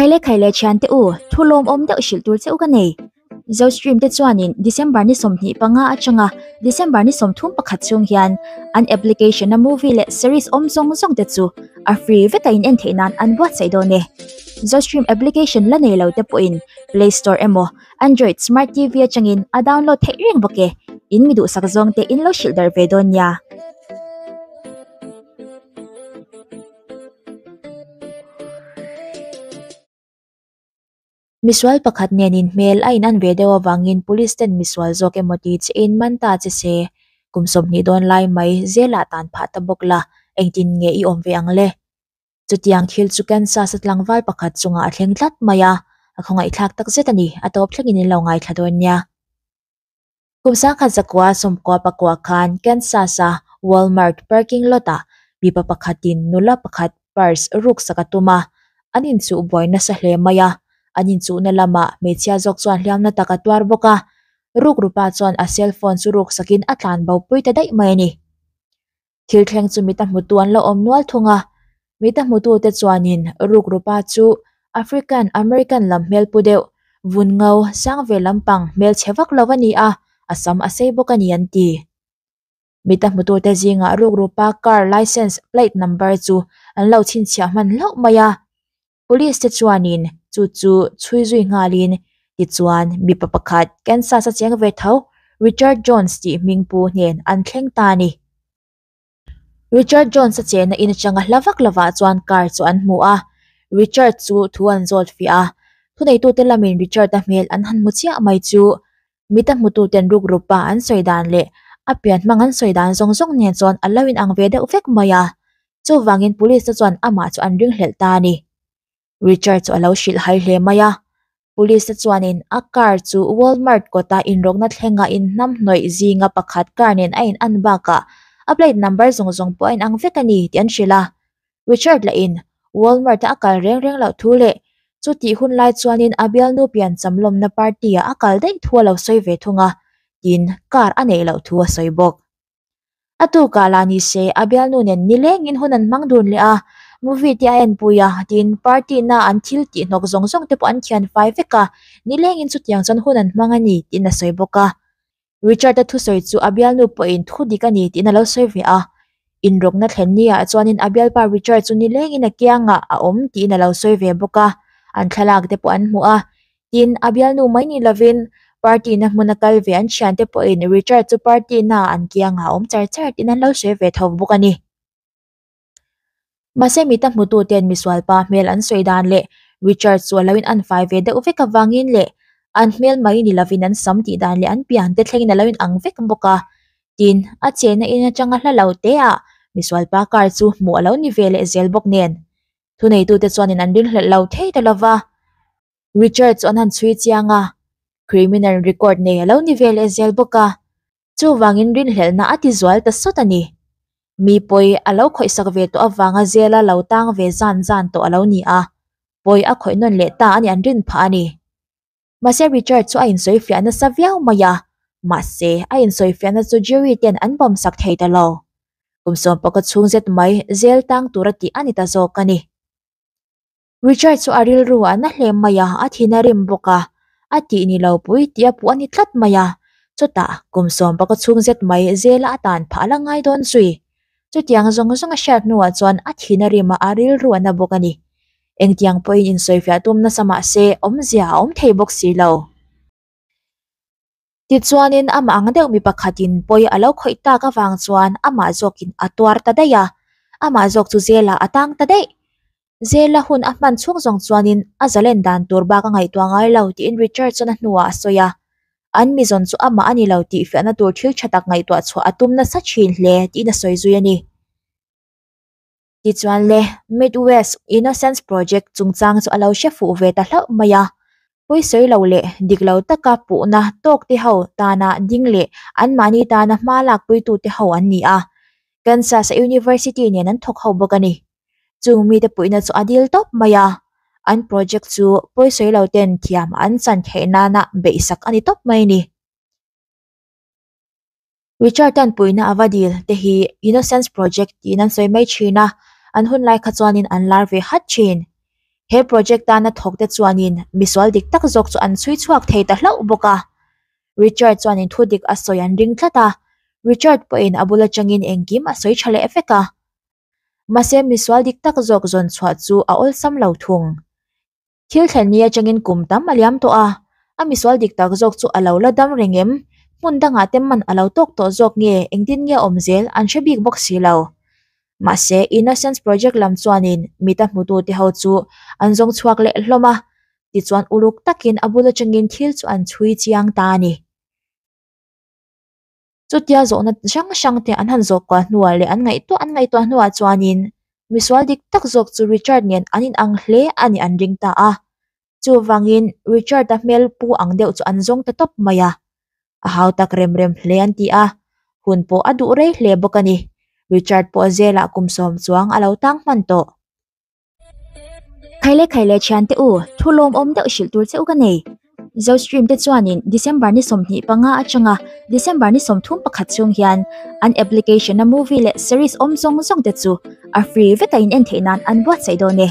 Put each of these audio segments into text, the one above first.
Khaile khaile thiante u, thu lawmawm deuh hrilh tur che u ka nei. Zostream te chuanin December ni 25 atanga December ni 31 chhung hian an application a movie leh series awm zawng zawng te chu a free veka in en theih nan an buatsaih dawn e. Zostream application la nei lo te pawhin Play Store emaw Android Smart TV atangin a download theih reng bawk e. In mi duhsak zawng te in lo hrilh darh ve dawn nia. Misual pakhat nen in hmel a in an ve deuh avangin police ten misual zawk emaw ti che in man ta che se, kum 20 dawn lai mai zelah tan phah ta bawk la, engtin nge i awm ve ang le? Chutiang thil chu Kansas a tlangval pakhat chungah a thleng tlat mai a, a khawngaihthlak takzet a ni, a tawp thlengin in lo ngaithla dawn nia. Kum 1999 khan Kansas-a Walmart parking lot-ah mipa pakhatin nula pakhat purse ruk sak a tum a, an inchuh buai nasa hle mai a. An inchuhna lamah hmeichhia zawk chuan hliamna tak a tuar bawk a, rukrupa chuan a cellphone chu ruk sakin a tlan bo pui ta daih mai a ni. Thil thleng chu mita hmutu an lo awm nual thung a, mita hmutute chuanin rukrupa chu African American lam hmel pu deuh, vun ngo sang ve lampang hmel chhe vak lo a ni a, a sam a sei bawk a ni an ti. Mita hmutute zingah rukrupa car licence plate number chu an lo chhinchhiah hman hlauh mai a, Police te chuanin chu chu chhui zui nghalin tichuan mipa pakhat Kansas a cheng ve tho Richard Jones tih hming pu hnen an thleng ta a ni. Richard Jones a chenna in atanga hla vak lovah chuan car chu an hmu a, Richard chu thu an zawt fiah a, thuneitute lamin Richard a hmel an han hmu chiah mai chu mita hmututen rukrupa an sawi dan leh a pian hmang an sawi dan zawng zawng nen chuan a lo inang ve deuh vek mai a. Chuvangin police te chuan amah chu an ringhlelh ta a ni. Richard chu a lo hrilh hai hle mai a. Police te chuanin a car chu Walmart kawta inrawkna thlenga inhnamhnawih zinga pakhat car nen a in an bakah a plate number zawng zawng pawh a inang vek a ni tih an hrilh a. Richard lahin Walmart a a kal reng reng loh thu leh chutih hun lai chuanin a bialnu piancham lawmna party ah a kal daih thu a lo sawi ve thung a, tin car a neih loh thu a sawi bawk. A tukah lah ni se, a bialnu nen nilengin hun an hmang dun leh a, movie te a enpui a, tin party na an thil tih hnawk zawng zawng te pawh an thian fai vek a, nilengin chutiang chuan hun an hmang a ni tiin a sawi bawk a. Richard-a thusawi chu a bialnu pawhin thu dik a ni tiin a lo sawi ve a. Inrawkna thlen ni ah chuanin a bialpa Richard chu nilengin a kiangah a awm tiin a lo sawi ve bawk a, an thlalak te pawh an hmu a, Tin, a bialnu mai ni lovin party na hmun a kal ve an thiante pawhin Richard chu party na an kiangah a awm char char tiin an lo hre ve tho bawk a ni. Mahse mita hmututen misualpa hmel an sawi dan leh Richard chu a lo in an fai ve deuh vek avangin leh an hmel mai ni lovin an sam tih dan leh an pian te thlengin a lo in ang vek bawk a. Tin, a chenna in atanga hla lo te ah misualpa car chu hmuh a lo ni ve leh zel bawk nen. Thuneitute chuanin an ringhlelh lo thei ta lova. Richard chu an han chhui chiang a, criminal record nei a lo ni ve leh zel bawk a, chuvangin rinhlelhna a ti zual ta sawt a ni. Mi pawi a lo khawihsak ve tawh avanga zela lo tang ve zan zan tawh a lo ni a, pawi a khawih nawn leh ta a ni an rin phah a ni. Mahse Richard chu a insawifiah nasa viau mai a, mahse a insawifiahna chu jury ten an pawmsak thei ta lo. Kum 10 chhung zet mai zel tang tura tih a ni ta zawk a ni. Richard chu a rilru a na hle mai a, a thin a rim bawk a, a tih ni lo pui tih a puh a ni tlat mai a. Chutah kum 10 chhung zet mai zela a tan phah a la ngai dawn zui. Chutiang zawng zawng a hriat hnuah chuan a thin a rim a, a rilru a na bawk a ni. Engtiang pawhin insawifiah tum nasa mah se awmzia a awm thei bawk si lo. Tichuanin amah ang deuh mi pakhatin pawi a lo khawih tak avang chuan amah zawkin a tuar ta daih a, amah zawk chu zela a tang ta daih. Zela hun a hman chhung zawng chuanin a zalen dan tur bak a ngaihtuah ngai lo tiin Richard chuan a hnuah a sawi a. An mizawn chu amah a ni lo tih fiahna tur thil tha tak ngaihtuah chhuah a tum nasa thin hle tiin a sawi zui a ni. Tichuan le, Midwest Innocence Project chungchang chu a lo hre fuh ve ta hlauh mai a. Pawisawi lo leh dik lo taka puhna tawk te ho tana ding leh anmahni tana hma lakpuitu te ho an ni a. Kansas University nen an thawk ho bawk a ni. Chung mite puihna chu a dil tawp mai a. An project chu pawisawi lo ten thiam an chan theih nana beihsak a ni tawp mai a ni. Richard tan puihna a va dil te hi Innocence Project tiin an sawi mai thin a, an hun lai kha chuanin an lar ve hat thin. He project tana thawk te chuanin misual dik tak zawk chu an chhui chhuak thei ta hlauh bawk a. Richard chuanin thu dik a sawi an ring tlat a, Richard pawhin a bul atangin engkim a sawi tha leh vek a. Mahse misual dik tak zawk zawn chhuah chu a awlsam lo thung. Thil thlen ni atangin kum tam a liam tawh a, a misual dik tak zawk chu a lo la dam reng em? Hmun dangah te man a lo tawk tawh zawk nge engtin nge awm zel an hre bik bawk si lo. Mahse Innocence Project lam chuanin mita hmutute ho chu an zawng chhuak leh hlawm a, tichuan uluk takin a bul atangin thil chu an chhui chiang ta a ni. Chutia zawhna hrang hrang te an han zawh kual hnuah leh an ngaihtuah an ngaihtuah hnuah chuanin misual dik tak zawk chu Richard nen an inang hle a nih an ring ta a. Chuvangin Richard-a hmel pu ang deuh chu an zawng ta tawp mai a. A hau tak rem rem hle an ti a, hun pawh a duh rei hle bawk a ni. Richard pawh zelah kum sawm chuang a lo tang hman tawh. Khaile khaile thiante u, thu lawmawm deuh hrilh tur che u ka nei. Zostream te chuanin December ni 25 atanga December ni 31 chhung hian an application a movie leh series awm zawng zawng te chu a free veka in en theih nan an buatsaih dawn e.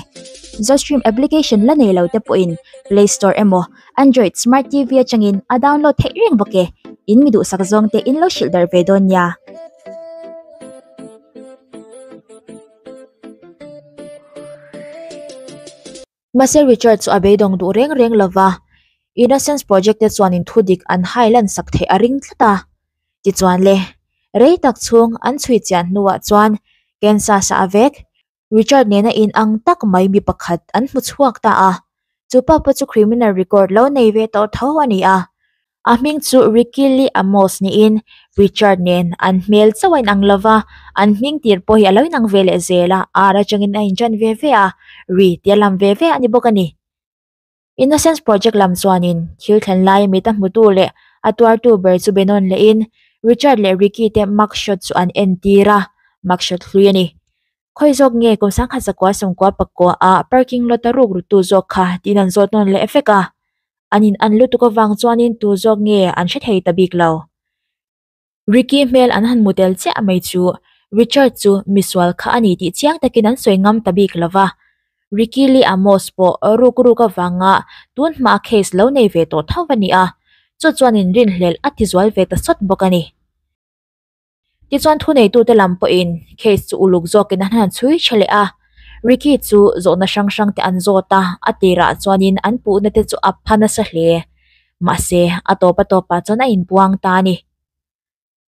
Zostream application la nei lo te pawhin Play Store emaw Android Smart TV atangin a download theih reng bawk e. In mi duhsak zawng te in lo hrilh darh ve dawn nia. Mahse Richard chu a beidawng duh reng reng lova, Innocence Project te chuanin thudik an hai lan sak theih a ring tlat a. Tichuan le, rei tak chhung an chhui chian hnuah chuan Kansas-a a vek, Richard nena inang tak mai mi pakhat an hmu chhuak ta a. Chu pa pawh chu criminal record lo nei ve tawh tho a ni a. A hming chu Ricky Lee Amos niin Richard nen an hmel chauh a inang lova, an hming tir pawh hi a lo inang ve leh zel a, R atangin a inṭan ve ve a, Ri tia lam ve ve a ni bawk a ni. Innocence Project lam chuanin thil thlen lai mit a hmutu leh a tuartu ber chu be nawn lehin Richard leh Ricky te mug shot chu an entir a, mug shot hlui a ni. Khawi zawk nge kum sangkhat zakua sawmkua pakua ah parking lot a ruk rutu zawk kha tiin an zawt nawn leh vek a, an in an lutuk avang chuanin tu zawk nge an hre thei ta bik lo. Ricky hmel an han hmu tel chiah mai chu Richard chu misual kha a ni tih chiang takin an sawi ngam ta bik lo va, Ricky Lee Amos pawh ruk ruk avanga tun hmaa case lo nei ve tawh tho a ni a, chu chuanin rinhlelh a tizual ve ta sawt bawk a ni. Tichuan thuneitute lam pawhin case chu uluk zawkin an han chhui tha leh a, Ricky chu zawhna hrang hrang te an zawt a, a tirah chuanin an puhna te chu a pha nasa hle. Mahse, a tawp a tawpah chuan a inpuang ta a ni.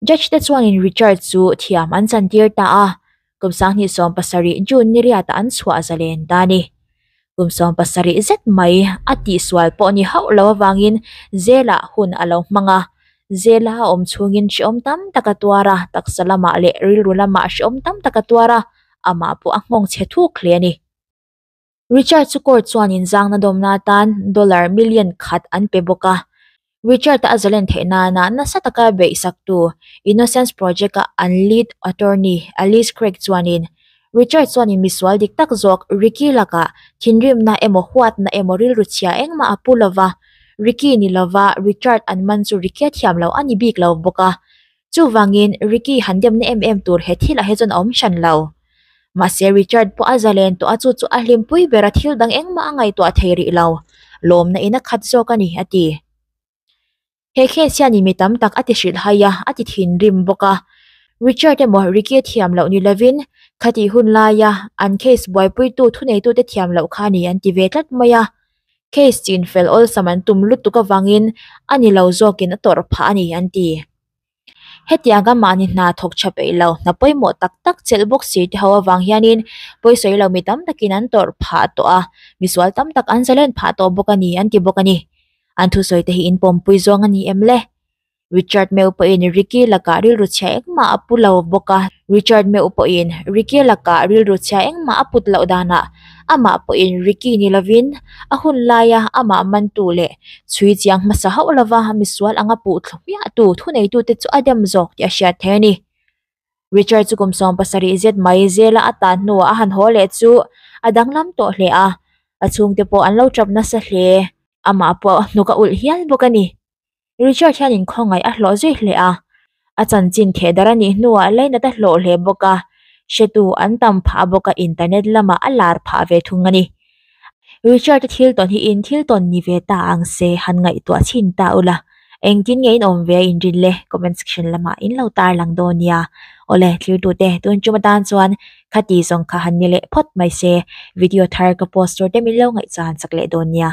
Judge te chuanin Richard chu thiam an chantir ta a, kum 2017 June ni riatah an chhuah zalen ta a ni. Kum 17 zet mai a tihsual pawh ni hauh lo avangin zelah hun a lo hmang a, zela a awm chhungin hrehawm tam tak a tuar a, taksa lamah leh rilru lamah hrehawm tam tak a tuar a, amah pawh a nghawng chhe thuk hle a ni. Richard chu court chuanin zangna dawmna atan dollar million khat an pe bawk a, Richard-a a zalen theih nana nasa taka beihsaktu Innocence Project-a an lead attorney Alice Craig chuanin Richard chuanin misual dik tak zawk Ricky lakah thinrimna emaw huatna emaw rilru chhia engmah a pu lova, Ricky ni lova Richard an man chu Ricky a thiam lo a ni bik lo bawk a. Chuvangin Ricky han demna em em tur he thilah hi chuan a awm hran lo. Mahse Richard pawh a zalen tawh a chu chu a hlimpui ber a thil dang engmah a ngaihtuah thei rih lo. Lawmna in a khat zawk a ni, a ti. He case hianin mi tam tak a ti hrilh hai a, a ti thinrim bawk a. Richard emaw Ricky a thiam loh ni lovin khatih hun laia an case buaipuitu thuneitute thiam loh kha a ni an ti ve tlat mai a. Case chinfel awlsam an tum lutuk avangin a ni lo zawkin a tawrh phah a ni an ti. Hetianga mahni hna thawk tha peih lo, hna pawimawh tak tak chelh bawk si te ho avang hianin pawisawi lo mi tam takin an tawrh phah tawh a, misual tam tak an zalen phah tawh bawk a ni an ti bawk a ni. An thusawi te hi inpawmpui zawng a ni em le? Richard meuh pawhin Ricky lakah rilru chhia engmah a pu lo bawk a, Richard meuh pawhin Ricky lakah rilru chhia engmah a put loh danah amah pawhin Ricky ni lovin a hun laia amah mantu leh chhui chiang hmasa hauh lova misual anga puh thlu hmiahtu thuneitute chu a dem zawk tih a hriat thei a ni. Richard chu kum 17 zet mai zela a tan hnuah a han haw leh chu a danglam tawh hle a, a chhungte pawh an lo tap nasa hle. Amah pawh a hnuk a ulh hial bawk a ni. Richard hian inkhawngaih a hlawh zui hle a, a chanchin theh dar a nih hnuah lainat a hlawh hle bawk a, hretu an tam phah bawk a internet lamah a lar phah ve thung a ni. Richard-a thil tawn hi in thil tawn ni ve ta ang se han ngaihtuah chhin ta ula. Engtin nge in awm ve a inrin le? Comment section lamah in lo tarlang dawn nia. Awle, thirtute, tun tum atan chuan khati zawng kha han ni leh phawt mai se. Video thar ka post tur te min lo ngaihchan chak leh dawn nia.